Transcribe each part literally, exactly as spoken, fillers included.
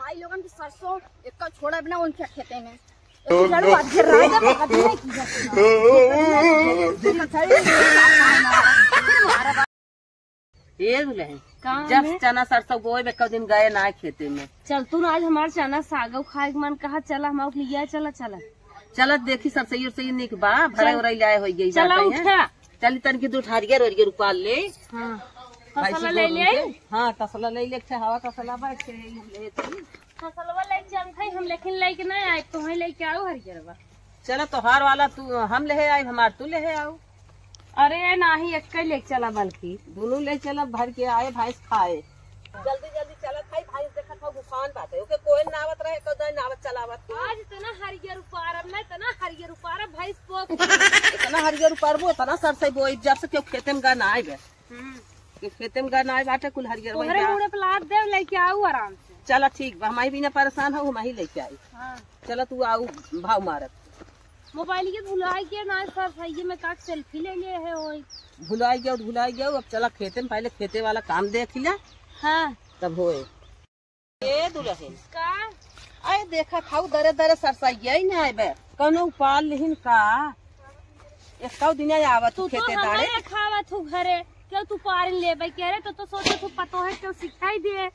भाई लोगन की सरसों एक छोड़ा बिना उनके खेते में। एक जड़ बात है, राजा पकड़ नहीं की जाती। ए दुलहिन, का जब हमें? चना सरसों बोए बे, कउ दिन गए ना खेते में। चल तू ना, आज हमार चना सागो खाए के मन कहा, चला हम आउक लिया, चला, चला। चलत देखी सरसों उरसों निक बा, भरे चल। उरई लाए होई गई चला बाटे, हैं? उठा। चली तनकी दू ठा हरियर उपार ले। हाँ। भाई तसला से ले बोल ले। उनके। हाँ, तसला ले ले, अच्छा हवा तसला बा, अच्छा यही हम ले चली। तसलवा ले चल भाई, हम लेकिन लेके ना आए, तुम्हें लेके आओ हरियरवा। चला तोहार वाला तू, हम लेहे आई, हमार तू लेहे आओ। अरे नाही, एक ही लेके चला बल्कि। दोनों ले चला भर के आए, भैंस खाए। जल्दी जल्दी चलत भाई, भैंस देखत हो भूखान बाटे, ओके कोई नावत रहे, कोई नावत चलावत के। आज इतना हरियर उपारब ना, इतना हरियर उपारब, भैंस पोक। इतना हरियर उपारबो, इतना सरसों बोई, जब से केहू खेते में गा ना आए बे। हम्म। केहू खेते में गा ना आए बाटे, कुल हरियर वही तोहरे बा। मुड़े पे लाद देव, लेके आऊ आराम से। चला ठीक बा, हम ही बिना परेशान हो, हम ही लेके आई। हाँ। चला तू आऊ भाव मारत। मोबाइल के भुलाई के ना सर, सही में का सेल्फी ले ले है ओए। भुलाई गयो, भुलाई गयो, अब चला खेते में, पहले खेते वाला काम देख ले। हाँ। तब होए। ए दुलहिन। का? अरे देखा खाऊ दरे दरे सरसइया ही ना आइबे। कौनो उपार लिहिन का? एक कौ दिन आवत तू तो खेते हमरे दाड़े। खावत हूँ घरे। क्यों तू पारिन लेबे के रे? तो, तो सोचे तू पतो है क्यों सिखाई दे।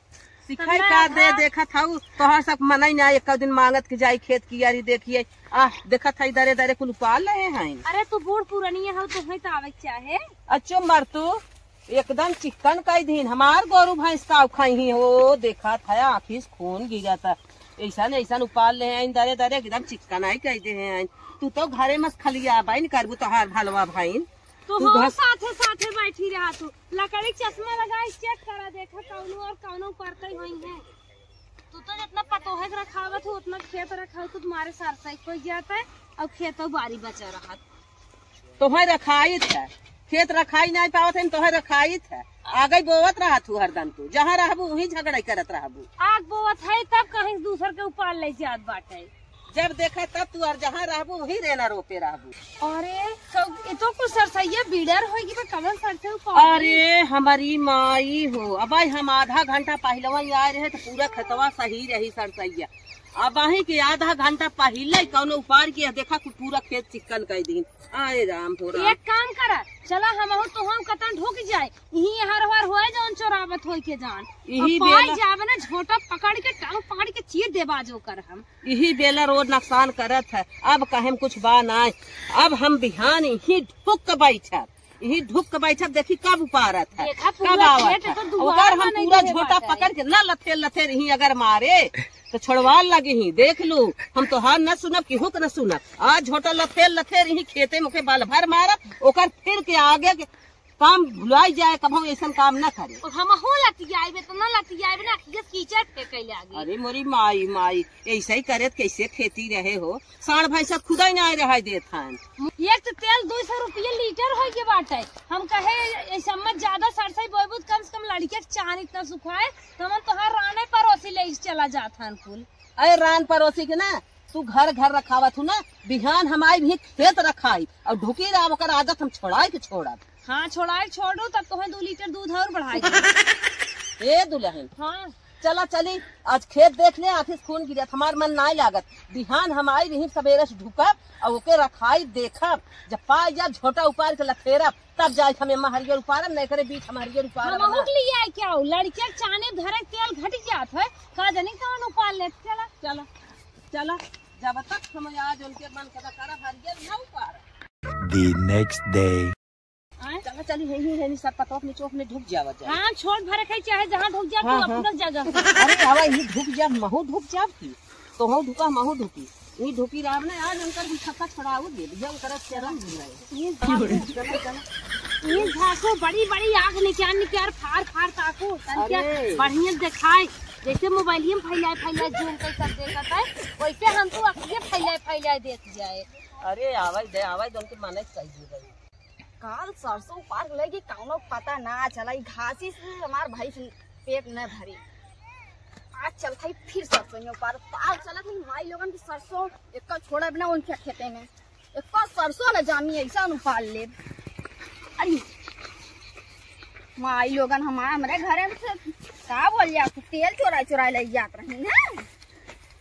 सिखाई तब का मैं दे, हाँ। देखत हऊ, तोहर सब मनई ना एक दिन मांगत के जाई खेत कियारी देखिए। आ, देखत हई दरे दरे कुल उपार लहे हैं। अरे तू बूढ़ पुरनिया हऊ, तुम्हें तो आवे के चाहे। अच्छो मर तू, एकदम चिक्कन कई दिन हमार गोरू भैंस का खाई ही हो, देखत है आँखी से खून गिरत है। ऐसन, ऐसन उपार ले हैं दरे दरे एकदम चिक्कन आई कई दे हैं। तू तो घरे मस खलिया बाइन करबू तोहार भलवा भाइन। तो तू हो घर साथे साथे बैठी रहा तू। लकड़ी चश्मा लगाई चेक करा, देखा कौनो और कौनो करते होई है। तू तो जितना पतोहे के रखावत हो, उतना खेत रखावत हो, तुम्हारे सरसई कोई जाता है और खेतो बारी बचा रहत। तोहे रखाइत है, खेत रखाई नहीं पावत है, तोहे रखाइत है। आगे बोवत रहत हूँ हरदम तू, जहाँ रहबू वहीं झगड़ा करत रहबू। आग बोवत है तब कहीं दूसर के उपार ले जात बाटे। जब देखा तब तू और जहाँ रहबू वहीं रेना रोपे रहबू। अरे, कब, ये तो कुछ सरसैया बीडर होई कि बा, कवन सरसै उ पावत अरे, है? हमारी माई हो, अब भाई हम आधा घंटा पहलवा ही आए रहे तो पूरा खेतवा सही रही सरसैया। अब वहीं के आधा घंटा पहले कौनो उपार किया, देखा कि पूरा खेत चिक्कन कर दीन। आए राम हो राम। एक काम करा, चला हमहू तो हम कतन ढुक जाए, यही हर हर होए जौन चोरावत होई के जान। यही अब पाई बेला जावे ना, झोटा पकड़ के, टांग पकड़ के चीर देबा जो कर हम। यही बेला रोज नुकसान करत है, अब कहे में कुछ बा नाय। अब हम बिहान यही ढुक के बैठब, यही ढुक के बैठब, देखी कब उपारत है, देखा, कब पूरा आवत खेत है। तो दुआर ओकर हम बने पूरा गए झोटा बाटे। पकड़ के ना लथेर लथेर यही अगर मारे तो छोड़वा लगे ही। देख लू, हम तोहार न सुनब, केहू के न सुनब। आज झोटा लथेर लथेर यही खेते में ओके बाल भर मारब, ओकर फिर के आगे के काम भुलाई जाए, कबहू ऐसन काम न करे। और हमहू लतियाइब, इतना लतियाइब ना, अखिए से कीचड़ फेंके लागी। अरे मोरी माई, माई, ऐसे ही करे त कैसे खेती रहे हो? साँड़ भैंसा खुदा ही ना रहाई देत हन। एक तो तेल दो सौ रुपये लीटर होई के बाटे। हम कहे, ऐसे मत ज्यादा सरसई बोइबू, कम से कम लड़के के चान इतना सुखाए, तो हम तोहार राने परोसी ले चला जात हन कुल। अरे रान परोसी के ना, तू घर घर रखावत हूँ ना, बिहान हम आई भी खेत रखाई और ढुकी रहा, ओकर आदत हम छोड़ाई के छोड़ब। हाँ, छोड़ाई छोड़ू, तब तोहे दो लीटर दूध और बढ़ाई दे। ए दुलहिन, हाँ। चला चली, आज खेत देख ले, आँखी से खून गिरत, हमार मन नाय लागत। बिहान हम आई रही सबेरे से ढुकब और ओके रखाई देखब, जब पाई जाब झोटा उपार के लखेरब, तब जाए हम एम्मा हरियर उपारब, नहीं करे बीच हम हरियर उपारब हम ना। अहुक लिए आए क्या हो? लड़के के चाने धरे तेल घट जात है, का जानी कौन उपार लेत। चला। चला, चला, जब तक हम आज उनके मन कदा करब हरियर ना उपारब। The next day। आए? चला, चली, है ही, है नहीं, सब पतोह अपने चोख में ढुक जावा जाए। हाँ, छोट भरे खाई चाहे जहाँ ढुक जा, हाँ, तू हाँ। अपना जगह। अरे, हवा यही ढुक जा, महू ढुक जाब की। तो हूँ ढुका, महू ढुकी। ये ढुकी राम ने आज उनकर भी छक्का छुड़ाऊ दे, भैया उनकर चरम भी नहीं। ये झाकू, चला, चला। ये झाकू बड़ी बड़ी आँख निकाल निकाल फाड़ फाड़ ताकू, तन क्या अरे। बढ़िया दिखाए, जैसे मोबाइलिये में फैलाए फैलाए जूम कर सब देखत है, वैसे हम तो अखिए फैलाए फैलाए देख जाए। अरे आवाज दे, आवाज दे, उनके माने चाहिए भाई। काल सरसों उपार ले कि कौनो पता ना चला, ई घासी से हमार भैंस पेट न भरी। आज चलत हई फिर सरसों में उपार, पाल चलत हई माई लोगन की सरसों, एको छोड़ा बिना उनके खेते में, एको सरसों न जामी ऐसा उपार लेब। अरे माई लोगन हमार, हमरे घरे में से का बोल जात, तेल चोराई चोराई ले जात रही ना।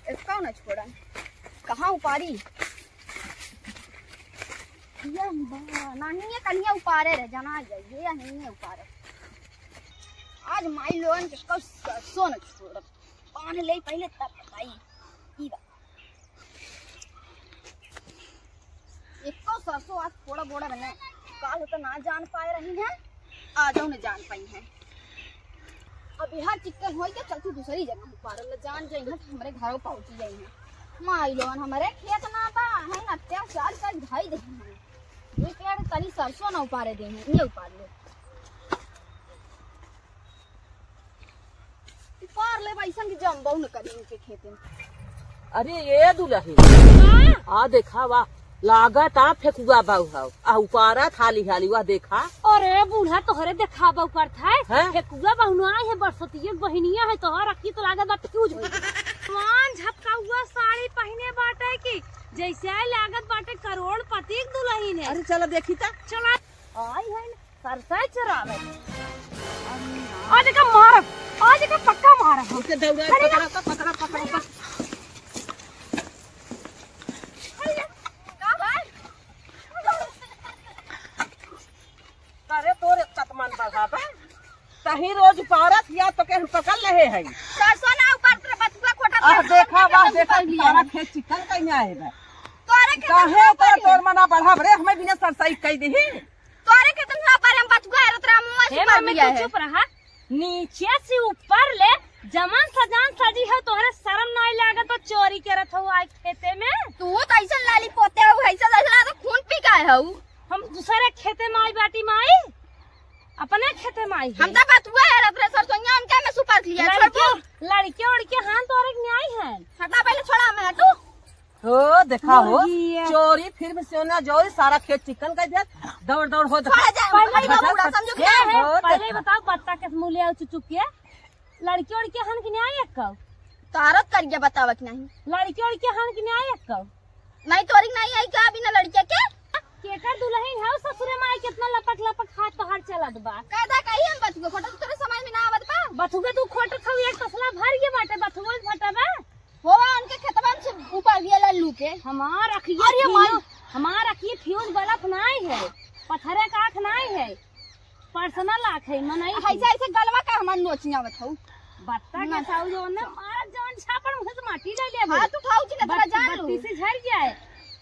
इसका न छोड़न, कहाँ उपारी? ये बा-, नाहीं ये कनिया उपारे रहे, जना जाइए या नहीं ये उपारे। आज माई लोगन के इसका सरसों न छोड़न, बांध ले पहले तब बताई। ई बा। एको सरसों आज थोड़ा बोड़ा बने, काल तो ना जान पाए रही हैं, आजो न जान पाई हैं। अब यहाँ चिक्कन होई के चलती दूसरी जगह उपारे ला जान जाई हैं, हमरे घरों पहुँची जाई हैं। माई लोगन हमरे खेत ना बा, है ना, अत्याचार कर ढाई दे हैं। दो पेड़ तनी सरसों ना उपारे दे हैं, ये उपार लो। उपार ले भाई, संग जम्बो न करी इनके खेते में। अरे ये दुलही, हाँ? आ देखा वा, लागत आ फेकुआ बाऊ हौ, आ उपारा थाली हाली वा देखा। अरे बूढ़ा तोहरे देखा बाऊ करत है, हैं? फेकुआ बाऊ ना है, बरसतिया बहिनिया है, तोहर अखी तो लागत बा फ्यूज होई। मान झपकाउआ साड़ी पहिने बाटे कि जैसे आए लागत बाटे करोड़पति के दुलहिन है। अरे चला देखी ता। चला। आई है ना। सरसों चुरावे। आज का मारब, आज का पक्का मारब हम। उसे दौड़ा, अरे पकड़ा, पकड़ा, पकड़ा, पकड़ा। अरे, का भाई? अरे, तोरे कतमान बढ़ावे। तही रोज पारत या तो के हम पकड़ लेहे हैं। सरसों ना ऊपर तेरे बथुआ खोटा आह, देखा, वाह, देखा, सारा खेत चिकन कहीं आए बा। तोरे के काहे तो तोर मना बढ़ावे रे, हमें बिना सरसई कह दही। तोरे के तुम ना पर हम बथुआ है, रतरा मुंह से हे मम्मी, तू चुप रहा। नीचे से ऊपर ले जमन सजान सजी हो, तोहरे शर्म नाहीं लागत तो चोरी करत हो आए खेते में। तू तो ऐसा लाली पोते हो, ऐसा ऐसा तो खून पी का हो। हम दूसरे खेते में आई बाटी माई, अपने खेते में आई हम है। तो बथुआ है, रतरा सरसोइया उनके में सुपार लिया, छोड़ लड़के, दो। लड़के उड़के हाथ तोरे के न्याय है। हटा पहले, छोड़ा मैं, हटू। हो, देखा हो, मुर्गिया। चोरी फिर भी सोना जोरी, सारा खेत चिकन कर दिया, दौड़ दौड़ हो, देखा। छोड़ा जाए, पहले बूढ़ा, समझो कि ए, नहीं? हो, पहले देखा। बताओ, बत्ता के मुँह ले आओ चुचुक के। लड़की उड़की हन कि नहीं आई एक कौ? तारत करिया बतावा कि नहीं? लड़की उड़की हन कि नहीं आई एक कौ? नहीं, तोरी नहीं आई का बिना लड़के के? केकर दुलहिन है ससुरे माई, कितना लपक लपक हाथ तोहार चलत बा। कायदा कही हम बथुआ खोटा, तोरे समझ में ना आवत बा। बथुआ तू खोटत हऊ, एक तसला भर के बाटे, बथुआ फटा बा। हो, उनके खेतवा से ऊपर दिया लल्लू के। हमार अखिए अरे फ्यूज, माई। हमार अखिए फ्यूज बल्ब नाई है, पत्थरे का आँख नाई है, पर्सनल आँख है, मनई की। ऐसे, ऐसे गलवा का हमार नोचिया बताऊ। बत्ता के ना। साउ जो ना, मारा जौन छापड़ मुँह से माटी ले ले हाथ उठाऊ कि ना, तोरा बत-, जान लू। बत्ती से झड़ जाए।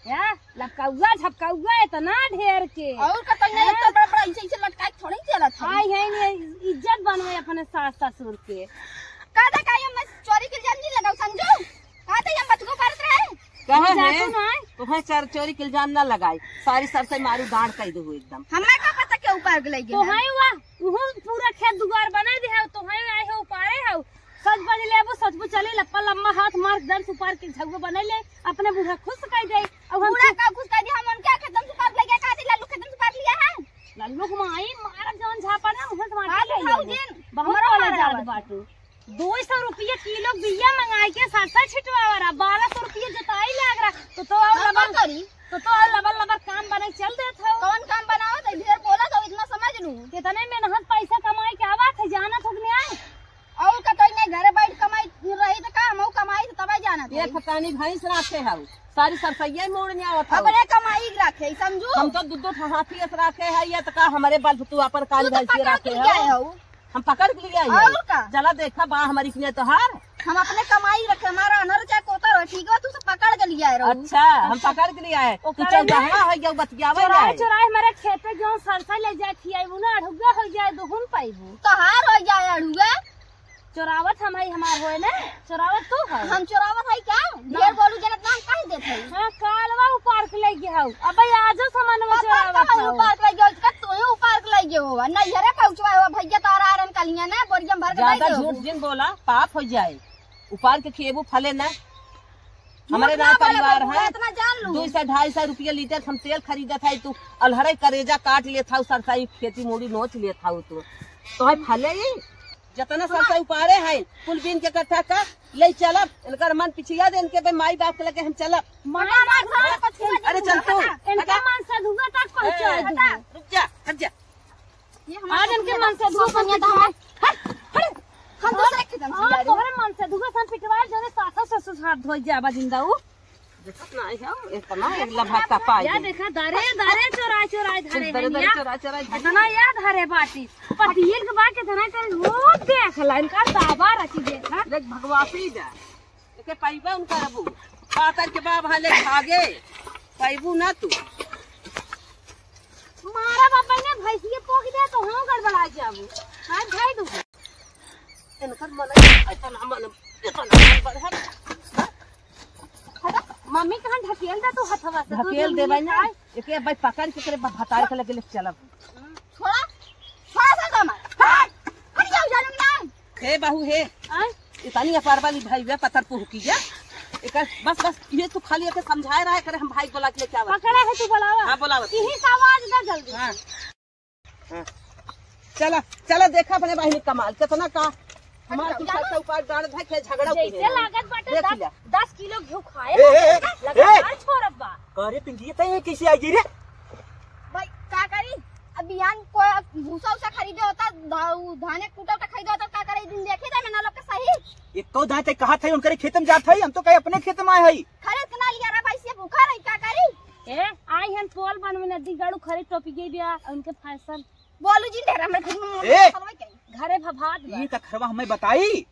या, लपकाउआ, झपकाउआ इतना ढेर के। और का तनिया हैं? इतना बड़ा, बड़ा ऐसे, ऐसे लटकाए थोड़ी चलत है। आई है नहीं, इज्जत बनवे अपने सास ससुर के। का दे, का ये मैं चोरी के इल्जाम नहीं लगाऊ, समझू? का दे, हम बचको करत रहे? कहाँ तू जातू है? ना है? तोहे चार चोरी के इल्जाम ना लगाई, सारी सरसई मारू गांड कह दे एकदम। हमें का पता के ऊपर के लई तो गेल है। है हुआ, उहो पूरा खेत दुआर बना दे है, तो है आए हो, उपारे हो। सच बज लेबो, सच बज चले, लप्पा लम्बा हाथ मार, दन सुपार के झगुआ बना ले, अपने बूढ़ा खुश कर दे। अब हम बूढ़ा चुप का खुश कर दे, हम उनके खेतन सुपार लगे, का दे लल्लू खेतन सुपार लिया है? लल्लू के माई मार जौन झापा ना, मुँह से माटी हाथ ले उठाऊ लेबो। जिन, बहुत हमारा वाला मारा जात आवत। बाटू। दो सौ रुपया किलो बिया मंगाई के सरसों छिटवावा रहा, बारह सौ रुपया जोताई लाग रहा, तो, तो और हम का लबल, करी? तो, तो और लबल लबल काम बने चल देत हो। कौन काम बनावत है? ढेर बोला तो इतना समझ लू। कितने मेहनत पैसा कमाई के आवत है, जानत हो कि नहीं? और का तो इन्हें घरे बैठ कमाई रही तो का, हम कमाई तो तबे जानत ये है। खतानी भैंस राखे है, सारी सरसैया मोड़ में आवत है। अपने कमाई राखे, समझू। हम तो दू दो ठो हाथी ऐसे राखे है, ये तो का हमारे बल तू अपन कान तू तो भैंस पकड़ राखे के है। लिया है। हम पकड़ के लिया और है। का? चला देखा बा हमारी किने तोहार। हम अपने कमाई रखे, हमारा अनर चाहे कोतर हो, ठीक है, तू सब पकड़ के लिया है रहू। अच्छा, हम पकड़ के लिया है। तू ओकरे चल में जहाँ है, ये बतियावे चोराए, जाए। चोराए हमारे खेते गेहूं सरसों ले जाए, खियाई ना, अढ़ुआ हो जाए, दुहुन पाइबू। तोहार हो जाए अढ़ुआ। चोरावत हम है, हमार होए ना, चोरावत तू है। हम चोरावत है क्या? ना। ढेर बोलू जनत नाम काहे देत है? हाँ, कालवा उपार के ले गया हूँ। अबे आजो सामान में हम चोरावत का है। उपार के ले गया, का तू ही उपार के ले गया हो। नहीं, अरे पहुँचवा हो, भैया तारा आरन कलिया ना, बोरिया में भर के ज्यादा दे दे झूठ हो। जिन बोला, पाप हो जाए। उपार के खिएबू फले ना। झूठ हमरे ना ना बोले परिवार बाबू, है। इतना जान लू। दो सौ ढाई सौ रुपया लीटर हम तेल खरीदत है, तू अलहरे करेजा काट लेत हऊ, सरसाई खेती मूड़ी नोच लेत हऊ तू। तो है फले ही, जितना सरसाई उपारे है, कुल बीन के इकट्ठा कर ले चलब। इनकर मन पिछिया दे, इनके बे माई बाप के लगे हम चलब। माई बाप के लगे अरे चल तू, इनका हटा। मन से धुआं तक पहुँचा ए, दे। रुक जा, हट जा। ये हमारे आज इनके मन से धुआं पहुँचा दे। हट, हट। हम दूसरे खेतन से हाँ, जा रहे हैं। तोहरे मनसेधुआ से हम पिटवाए, जौने सासो ससुर हाथ धोई जाबा जिंदा उ। देखत ना है, इतना एक लभा का पाई या दे। देखा, दरे, दरे चोराए, चोराए धरे चुप, दरे, हैं दरे, या। चोराए, चोराए धरे। इतना या धरे बाटी। पतिये के बा कितना कर वो देख ला, इनका दावा रखी देखा। देख भगवासी जा। एके पाइबा उनका अबू। पातर के बा भाले भागे। पाइबू ना तू। मारा बाबा ने भैंसिये पोक दे तो हम गड़बड़ा जाबू। हाथ धई दू। इनकर मन, ऐसा ना मन, ऐसा ना मन बढ़त। मम्मी कहाँ ढकेल दे तू हथवा से? तू ढकेल जो देबै ना। आए। एके भाई पकड़ के करे भतार के लगे ले चलब। छोड़ा, छोड़ा सा कमर। हट, हट जाओ, जाने में ना। हे बहू, हे। आय? इतनी अपार वाली भाई वे पत्थर पुहकी जा। एकर बस, बस, ये तू खाली एके समझाए रहा है, करे हम भाई बोला के लेके आवा। पकड़ा है तू बोलावा। हाँ, बोलावा। यही से आवाज दे जल्दी। हाँ। हाँ। चला, चला देखा अपने बहिनी कमाल, कितना का हमार तू सबका ऊपर डांड धके झगड़ा जैसे उठे। लागत बाटे देख दस, लिया। दस किलो घिउ खाए ए, ए, ए, लगातार ए। छोड़ब बा। अरे पिंकी, ये तो ये कैसे आ गई रे? भाई, का करी? अब बिहान को भूसा उसा खरीदे होता, धा-, उ धाने कूटा उटा खरीदे होता, का करे? दिन देखे था मैं ना लोग के सही। एको दांते कहा था उनकरे खेत में जात है, हम तो कहे अपने खेत में आए है। खरीद के ना लिया रे भाई, से भूखा रही, का करी? ए, आई हन पोल बनवे नदी गाड़ू खरीद टोपी गई बिया, उनके फैशन। बोलू जी, ढेर हमरे घर में ए! घरे भभात बा। ये कखरवा हमें बताई।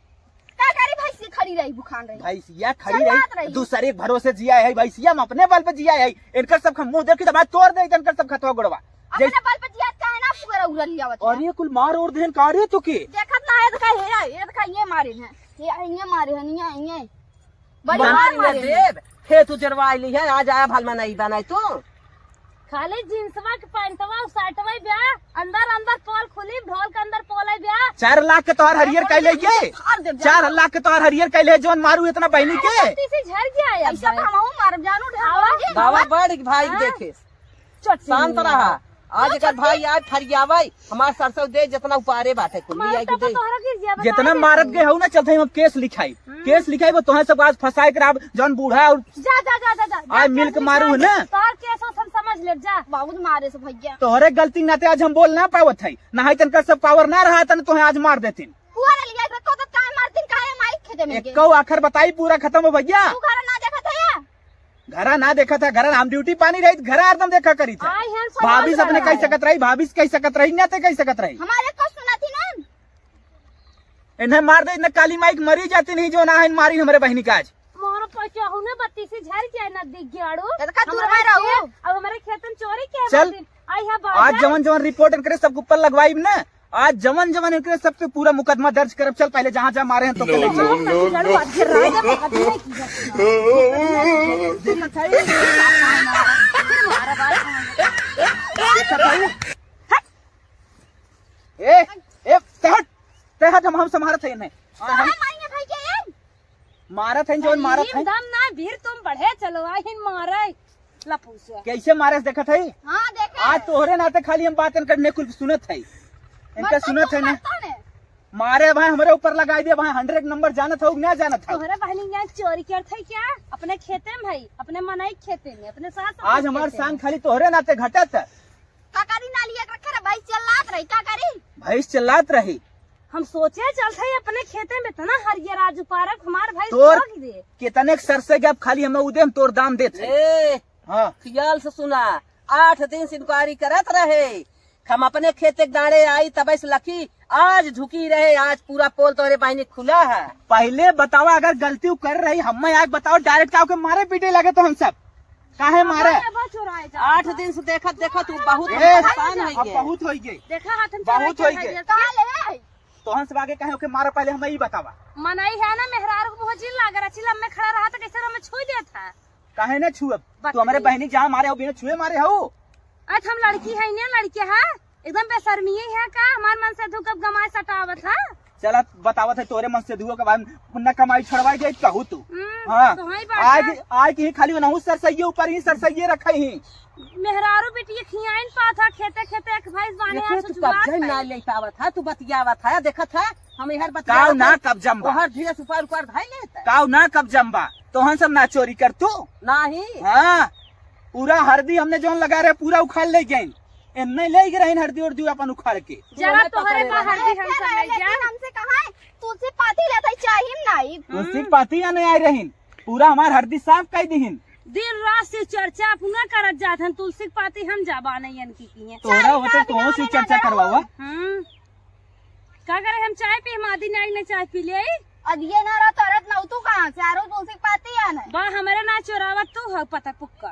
का करी, भैंसिया खड़ी रही, भुखान रही। भैंसिया खड़ी रही, चलात रही। दूसरे के भरोसे जिया है, भैंसिया हम अपने बल पे जिया है। इनकर सब हम मुंह देखी तो मैं तोड़ दे, इनकर सब खतवा गोड़वा। अपने जैस- बल पे जिया काहे ना पूरा उड़ा लिया बता। और ये कुल मार और देन का रे तो के? देखत ना है तो का है, ये तो का ये मारे हैं। ये, ये मारे हैं, ये, ये। बड़ी मार मार ना मारे हैं। देब, खेत उजरवा ली है, आज आया भल में नहीं बनाई तू। खाली जींसवा के पैंटवा और शर्टवा ब्या, अंदर अंदर पोल खुली, ढोल के अंदर पोल है ब्या। चार लाख के तोहर हरियर कैले के? फाड़ देब, चार लाख के तोहर हरियर कैले, जौन मारू इतना बहिनी के। तीसी झर गया है ऐसा भाई। तो हमहू मारब जानू ढेर आवा। बोल के। बाबा बड़ भाई हाँ। देखे। चटनी शांत रहा। आज हाँ, एकर भाई आज फरियावे, हमार सरसों दे जितना उपारे बाटे कुल, मार लिया के तब दे। तोहरा गिर जाबे, जितना मारे मारत के। गए हो ना, चलते हम केस लिखाई। हम्म। केस लिखाई, वो तोहे सब आज फंसाए के राब, जौन बूढ़ा और जा, जा, जा, जा, जा, जा, आज जा, मिल के जा, मारू जा, है ना। तोहर केस हो, हम समझ लेब, जा। बहुत मारे से भैया। तोहरे गलती नाते आज हम बोल ना पावत है, ना है तनका सब पावर ना रहा तन तोहे आज मार देतीन। हुआ ना लिया, एकरा को तो काहे मारतीन, काहे माई खेते में के? एको आखर बताई, पूरा खत्म हो भैया। तू घर ना देखत है या? घरा ना देखत है, घरा हम ड्यूटी पानी रही, घरा हरदम देखा करी था। आई हैं, भाभी से अपने कह सकत रही, भाभी से कह सकत रही, ना ते कह सकत रही। हमारे को सुना थी ना। इन्हें मार दे, इन्हें काली माई के मरी जाती नहीं, जो ना है मारी हमरे बहिनी का आज। मोर पचहू ने बत्तीस से झर के नजदीक गयाड़ू। इनका दूर हमारे में रहो। खेत, अब हमारे खेत में चोरी के चल। बात है। आई है आज बाजार। जवन जवन रिपोर्ट इनकरे सबके ऊपर लगवाई ना, आज जवन जवन इनकरे सब पे पूरा मुकदमा दर्ज करब। चल पहले जहाँ जहाँ मारे हैं तो पहले चल। देखा था ये? देखा था ये? ए, ए, तहट, तहट हम, हम संभारत है इन्हें। हाँ, हम मारेंगे भाई के। मारत हैं, जौन मारत हैं। दम ना, भीर तुम बढ़े चलो, आहिन मारे। लपूसुआ। कैसे मारे से देखत है? हाँ, देखे। आज तोहरे नाते खाली हम बातन करने कुल सुनत है। इनका सुनत है ना। मारे भाई हमरे ऊपर लगाई दे भाई, हंड्रेड नंबर जानत हो कि ना जानत हो? तोहरे बहनी यहाँ चोरी करत है क्या? अपने खेते में भाई, अपने मनई खेते में, अपने सास अपने आज हमार खेते में। शान खाली तोहरे नाते घटत है। का करी ना लिया के रखे रे, भैंस चिल्लात रही, का करी? भैंस चिल्लात रही। हम सोचे चलत है अपने खेते में इतना हरियर आज उपारक हमार भैंस तोर ठोक दे। कितने के सर से गप खाली हमें उदे हम तोर दाम देत है। ए, हाँ। ख्याल से सुना, आठ दिन से इंक्वायरी करत रहे, हम अपने खेते के दाड़े आई तब से लखी आज झुकी रहे, आज पूरा पोल तोरे बहिनी खुला है। पहले बतावा अगर गलती उ कर रही, हमें आके बताओ, डायरेक्ट आके मारे पीटे लगे तो हम सब। काहे मारे? अब चुराए जा। आठ दिन से देखत, देखत तू बहुत ए। परेशान है अब ये। बहुत होई गई। देखा हाथ में बहुत चुराए होई गई। चढ़ा दिया। कहाँ ले आए? तोहन से आगे कहे ओके मारा, पहले हमें ई बतावा। मनई है ना, मेहरारू को बहुत जिन लाग रहा, चिलम में खड़ा रहा तो कैसे हमें छुई देत है? काहे ना छुअब? तू हमारे बकरी। बहनी जहाँ मारे हो, बिना छुए मारे हो। आज हम लड़की है ना, लड़के है, एकदम बेशर्मी है का? हमार मनसेधू कब गमाए सटावत है? चला बतावत है तोरे मनसेधुओ के बाद न कमाई छोड़वाई जाए कहू तू। हम्म, हाँ। तो वही बात आज, है। आज की खाली ओनहु सरसइये ऊपर ही सरसइये रखे ही। मेहरारू बिटिया खियाइन पात है, खेते खेते एक भैंस बाने देखे आज तू जुआत कब्जे है। ना ले पावत है, तू बतियावत है, देखत है, हम एहर बतियावत काव ना है। कब्जम बा। ओहर ढेर सुपार उपार धाई लेत है। काव ना कब्जम बा, तोहन सब ना चोरी कर तू। नाही। हाँ, पूरा हरदी हमने जौन लगा रहे पूरा उखाड़ ले गए। एन्ने ले गए रहन हरदी उरदी अपन उखाड़ के। जरा तोहरे बा हरदी हम सब ले जा। लेकिन हमसे कहा है, तुलसी पाती लेते चाहिए ना ई। तुलसी पाती आने आए रहिन, पूरा हमार हरदी साफ कर दीहिन। दिन रात से चर्चा अपना करत जात हन, तुलसी पाती हम जाबा नहीं इनकी किए। तोरा होते तो से चर्चा करवावा। हम्म। का करे, हम चाय पी, हम आदि नहीं ने चाय पी ले। अब ये ना रहा तोरत ना तू कहाँ से आरो तुलसी पाती आने। बा हमारे ना चोरावत तू हो पता पुक्का।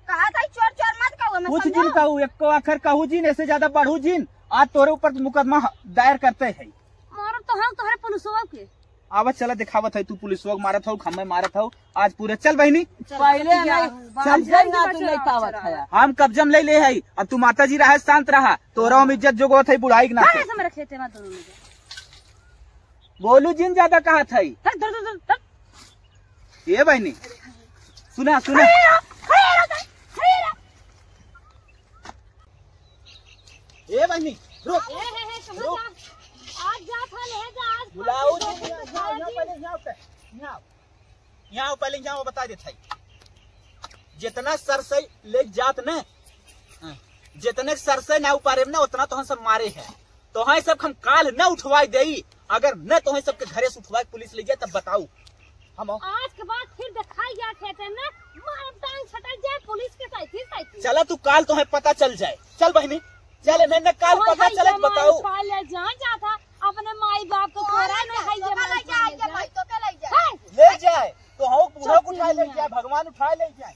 कहा था चोर चोर मत कहो, मैं कुछ समझो। जिन कहू, एको आखर कहू जिन, ऐसे ज्यादा बढ़ू जिन, आज तोरे ऊपर मुकदमा दायर करते हैं। मारो तो हम तोहरे पुलिसवा के। आवा चला दिखावत है, तू पुलिसवा के मारत हो, हमें मारत हो, आज पूरे चल बहिनी। पहले नहीं, चल। कब्जा ना तू नहीं पावत है। हम कब्जा में ले ले है, अब तू माता जी रहा, शांत रहा, तोरा हम इज्जत जोगवत है बुढ़ाई के नाते। अरे हमारे खेते में दोनों में। बोलू जिन ज्यादा कहा था। धर, धर, धर, धर, धर। ये बहिनी, सुना, सुना। खड़े रहो, खड़े रहो, खड़े रहो। ए बहिनी, रुक। ए, हे, हे, कहाँ रुक। जा? आज जा था, ले जा, आज बुलाओ पार्टी जी, दो यहाँ, दिन यहाँ, यहाँ, पहले यहाँ पे, यहाँ आओ। यहाँ आओ, पहले यहाँ आओ, बता देत है। जितना सर से ले जात न, हाँ, जितने सर से ना उपारे ना, उतना तो हम सब मारे हैं। तो हम सब हम काल न उठवाई देई, अगर न तो हम सबके घरे से उठवाई पुलिस ले जाए, तब बताऊ। हम आज के बाद फिर दिखाई गया खेते में, मारब टांग छटक जाए पुलिस के साइकिल, साइकिल। चला तू काल तोहे पता चल जाए। चल बहिनी, चल इन्हें न काल पता चले बताऊ। उठा ले जा, जा था अपने माई बाप को तोरा नहीं है ये माई ले जाए। ले जाए तो हम बूढ़ा उठा ले जाए, भगवान उठा ले जाए।